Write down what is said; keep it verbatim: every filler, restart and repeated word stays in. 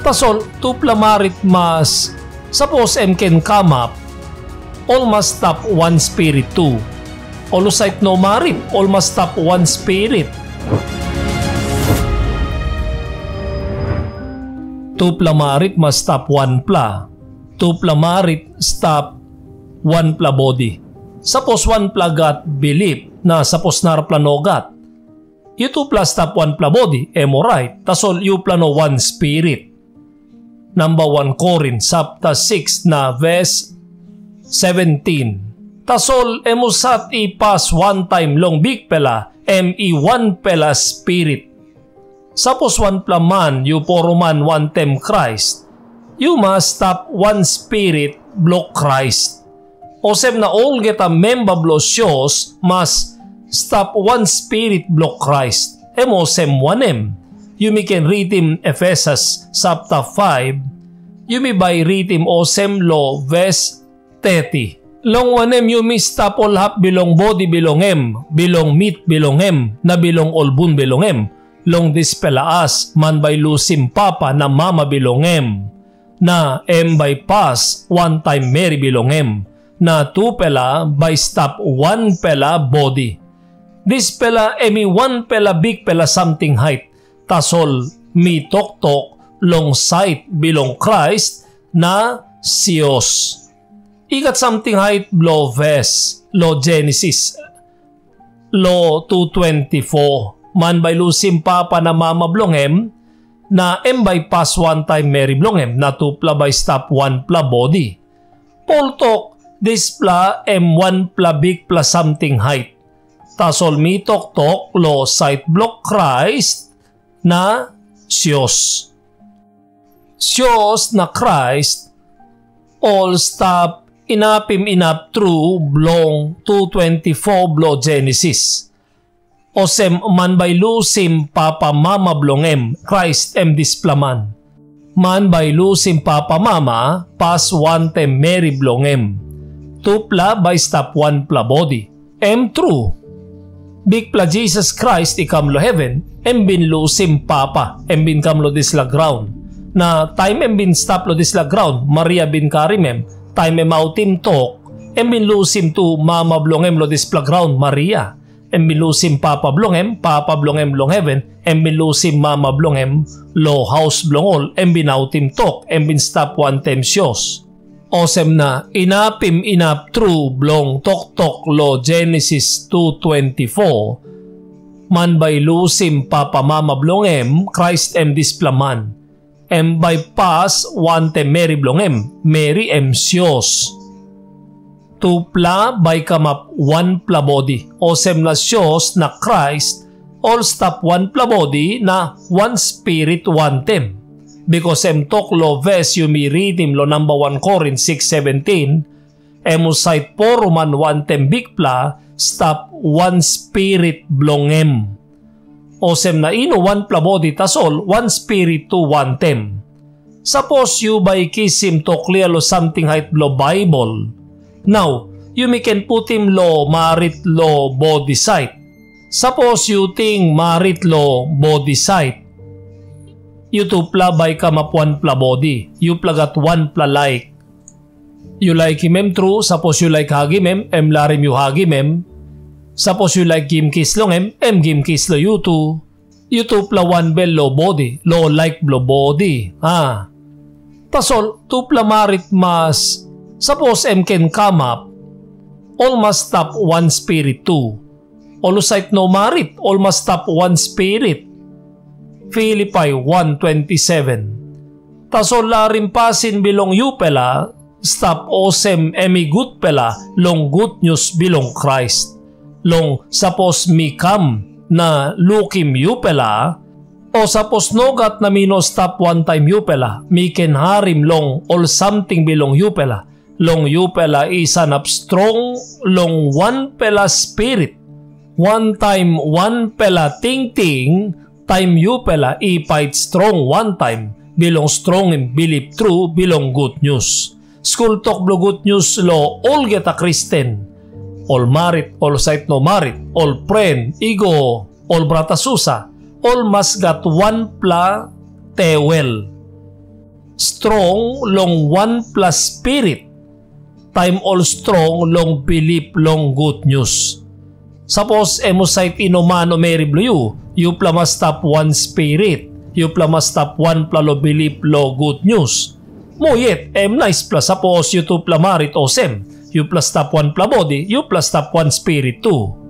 Tasol tupela marit mas, sapos em ken kamap, ol mas stap wan spirit tu. Ol husat no marit, ol mas stap wan spirit. Tupela marit mas stap wanpela. Tupela marit stap wanpela bodi. Sapos wanpela gat bilip, na sapos narapela no gat, yutupela stap wanpela bodi, em orait, tasol yupela no wan spirit. Namba wan Korin sapta siks na ves seventin. Tasol em husat i pas wantaim long Bikpela, em i wanpela spirit. Sapos wanpela man yu poroman wantaim Krais, yu mas stap wan spirit bilong Krais. Olsem na olgeta memba bilong sios mas stap wan spirit bilong Krais. Em olsem wanem? Yumi ken ritim Efesus sapta faiv, yumi bai ritim olsem long ves teti. Long wanem, yumi stap ol hap bilong bodi bilong em, bilong mit bilong em, na bilong ol bun bilong em. Long dispela as man bai lusim papa na mama bilong em, na em bai pas wantaim meri bilong em, na tupela bai stap wanpela bodi. Dispela em i wanpela bikpela samting hait, tasol mi toktok long sait bilong Krais na sios. I gat samting hait bilong ves long Genesis, long tu twenti foa, man bai lusim papa na mama bilong em, na em bai pas wantaim meri bilong em, na tupela bai stap wanpela bodi. Pol tok, dispela em wanpela bikpela samting hait. Tasol mi toktok long sait bilong Krais na sios. Sios na Krais ol stap inapim inap tru bilong tu twenti foa bilong Genesis. Olsem man bai lusim papa mama bilong em, Krais em dispela man. Man bai lusim papa mama pas wantaim meri bilong em. Tupela bai stap wanpela bodi. Em tru. Bikpela Jisas Krais i kam long heven, em bin lusim papa, em bin kam long dispela graun. Na taim em bin stap long dispela graun, Maria bin karim em. Taim em autim tok, em bin lusim tu mama bilong em long dispela graun, Maria. Em bin lusim papa bilong em, papa bilong em long heven, em bin lusim mama bilong em long haus bilong ol, em bin autim tok, em bin stap wantaim sios. Olsem na inapim inap tru bilong toktok long Genesis tu twenti foa, man bai i lusim papa mama bilong em, Krais em dispela man. Em bai pas wantaim meri bilong em, meri em sios. Tupela bai i kamap wanpela bodi, olsem na sios na Krais ol stap wanpela bodi na wan spirit wantaim. Bikas em tok long ves yumi ritim long namba wan Korin siks seventin, em husat poroman wantaim Bikpela stap wan spirit bilong em. Olsem na i no wanpela bodi tasol, wan spirit tu wantaim. Sapos yu bai kisim tok klia long samting hait bilong Baibel, nau yumi ken putim lo marit lo bodi sait. Sapos yu ting marit lo bodi sait, yutupela bai i kamap wanpela bodi, yupela gat wanpela laik. Yu laikim em tru, sapos yu laik hagim em, em larim yu hagim em. Sapos yu laik gim kis long em, em gim kis long yu tu. Yutupela wanbel long bodi, long laik bilong bodi, a? Tasol tupela marit mas, sapos em ken kamap, ol mas stap wan spirit tu. Ol husat no marit, ol mas stap wan spirit. Filipai wan twenti seven. Tasol larim pasin bilong yupela stap olsem em i gutpela long gutnius bilong Krais. Long sapos mi kam na lukim yupela, o sapos nogat na mi no stap wantaim yupela, mi ken harim long ol samting bilong yupela, long yupela i sanap strong long wanpela spirit, wantaim wanpela tingting, taim yupela i pait strong wantaim bilong strongim bilip tru bilong gutnius. Skul tok bilong gutnius long olgeta Kristen, ol marit, ol sait no marit, ol pren i go, ol brata susa, ol mas gat wanpela tewel. strong long wanpela spirit, taim ol strong long bilip long gutnius. Sapos em husat i no man o meri bilong yu, yupela mas stap wan spirit, yupela mas stap wanpela long bilip long gutnius. Moa yet, em naispela sapos yutupela marit olsem, yupela stap wanpela bodi, yupela stap wan spirit tu.